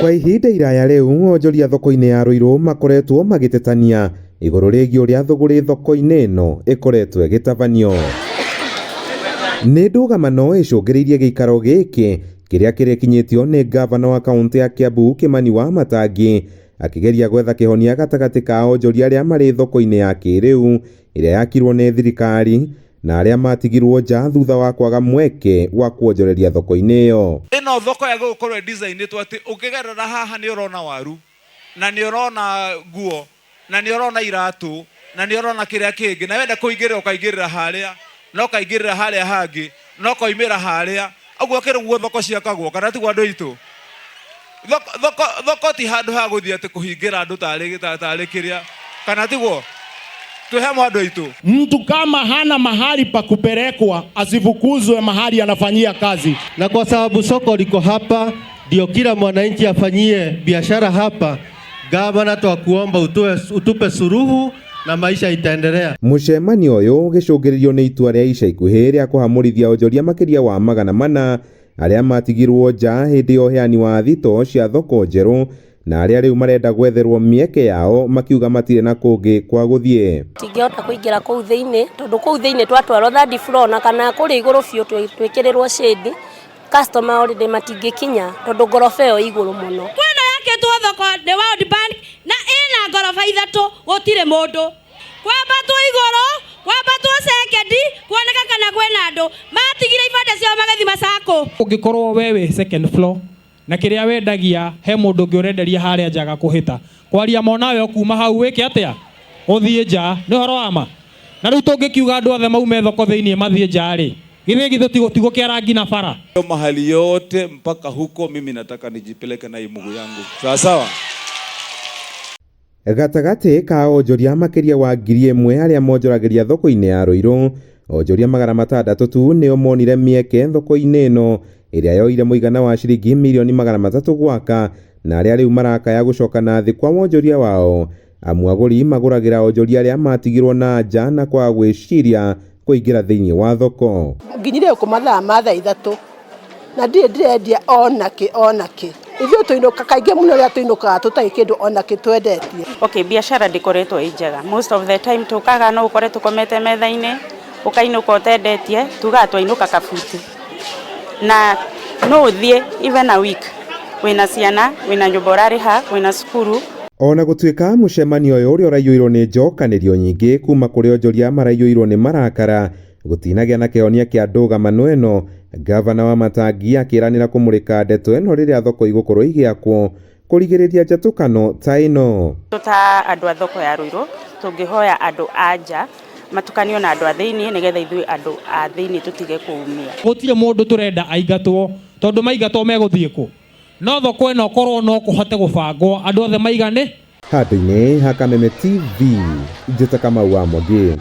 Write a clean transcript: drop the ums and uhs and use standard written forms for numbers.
Kwa ihinda iraya rĩu onjoria thoko-inĩ ya Ruiru makoretwo magĩtetania igũrũ rĩgiĩ ũrĩa thũgũrĩ thoko-inĩ ĩno ĩkoretwo ĩgĩtabanio. Nĩ ndũgamano ĩcũngĩrĩirie gĩikaro gĩkĩ kĩrĩa kĩrĩkinyĩtio nĩ ngavana wa kaũntĩ ya Kiambu Kimani Wamatangi akĩgeria gwetha kĩhonia gatagatĩ ka onjoria arĩa marĩ thoko-inĩ ya kĩrĩu ĩrĩa yakirwo nĩ thirikari na arĩa matigirwo nja thutha wa kwaga mweke wa kuonjoreria thoko-inĩ ĩyo. Ĩno thoko ya gũkorwo ĩdesignĩtwo atĩ ũkĩgerera haha nĩ ũrona waru na nĩ ũrona nguo na nĩ ũrona iratũ na nĩ ũrona kĩrĩa kĩngĩ, na wenda kũingĩrĩra ũkaingĩrĩra harĩa na ũkaingĩrĩra harĩa hangĩ na ũkoimĩra harĩa. Ũguo akĩrĩ guo thoko ciakagwo, kana tiguo andũ aitũ? Thoko, thoko, thoko ti handũ ha gũthiĩ atĩ kũhingĩra andũ tarĩ tarĩ kĩrĩa, kana tiguo? Twĩ hamwe andũ aitũ? Mtu kama hana mahali pa kupelekwa asifukuzwe mahali anafanyia kazi. Na kwa sababu soko liko hapa, ndio kila mwananchi afanyie biashara hapa. Gavana, twakuomba utupe suluhu na maisha itaendelea. Mũcemanio ũyũ ũgĩcũngĩrĩrio nĩ itua rĩa ica ikuhĩ rĩa kũhamũrithia onjoria makĩria wa 400 arĩa matigirwo nja hĩndĩ ya ũheani wa thito cia thoko njerũ na arĩa rĩu marenda gwetherwo mĩeke yao makiuga matirĩ na kũngĩ kwa gũthiĩ. Tingĩhota kũingĩra kũu thĩinĩ tondũ kũu thĩinĩ twatwarwo third floor na kana kũrĩa igũrũ biũ twĩkĩrĩrwo shade, customer already matingĩkinya tondũ ngoroba ĩyo ĩ igũrũ mũno. Kwĩna yakĩtwo thoko nĩ World Bank na ĩna ngoroba ithatũ, gũtirĩ mũndũ. Kwambatwo igũrũ, kwambatwo second, kuoneka kana kwĩna andũ. Matigire ibanda ciao magĩthiĩ macakũ. Ũngĩkorwo we wĩ second floor na kĩrĩa wendagia he mũndũ ũngĩ ũrenderia harĩa nja agakũhĩta, kwaria ma onawe ũkuma hau wĩke atĩa? Ũthiĩ nja. Nĩ ũhoro wa ma? Na rĩu tũngĩkiuga andũ othe maume thoko thĩinĩ mathiĩ nja rĩ, githĩ githĩ tigũkĩara nginya bara? Mahali yote mpaka huko mimi nataka nijipeleke na mguu yangu. Sawa sawa? Gatagatĩ ka onjoria makĩria wa 1000 arĩa monjoragĩria thoko-inĩ ya Ruiru, onjoria 600 tu nĩo monire mĩeke thoko-inĩ ĩno ĩrĩa yoire mũigana wa ciringi mirioni 300 gwaka, na arĩa rĩu marakaya gũcoka na thĩ kwa wonjoria wao amu agũri magũragĩra onjoria arĩa matigirwo na nja na kwaga gwĩciria kũingĩra thĩinĩ wa thoko. Nginyire gũkũ mathaa ma thaa 3 na ndirĩ ndĩrendia onakĩ onakĩ. Ithuĩ tũinũka kaingĩ mũno rĩrĩa tũinũkaga tũtarĩ kĩndũ onakĩ twendetie. Okay, biashara ndĩkoretwo ĩ njega. Most of the time tũkaga no ũkore tũkomete metha-inĩ, ũkainũka ũtendetie, tugaga twainũka kabuti. Na no ũthiĩ even a week wĩna ciana, wĩna nyũmba ũrarĩha, wĩna cukuru. Ona gũtuĩka mũcemanio ũyũ ũrĩa ũraiyũirwo nĩ njokanĩrio nyingĩ kuma kũrĩ onjoria maraiyũirwo nĩ marakara gũtinagĩa na kĩhonia kĩa ndũgamano ĩno, ngavana wa Matangi akĩranĩra kũmũrĩka ndeto ĩno rĩrĩa thoko igũkorwo igĩakwo kũrigĩrĩria njatũkano ta ĩno. Tũta andũ a thoko ya Ruiru tũngĩhoya andũ a nja matukanio na andũ a thĩinĩ nĩgetha ithuĩ andũ a thĩinĩ tũtige kũumia. Gũtirĩ mũndũ tũrenda aingatwo tondũ maingatwo megũthiĩ kũ? No thoko ĩno korwo no kũhote gũbangwo andũ othe maigane. Handũ-inĩ ha Kameme TV, njĩta Kamau wa Mwangi.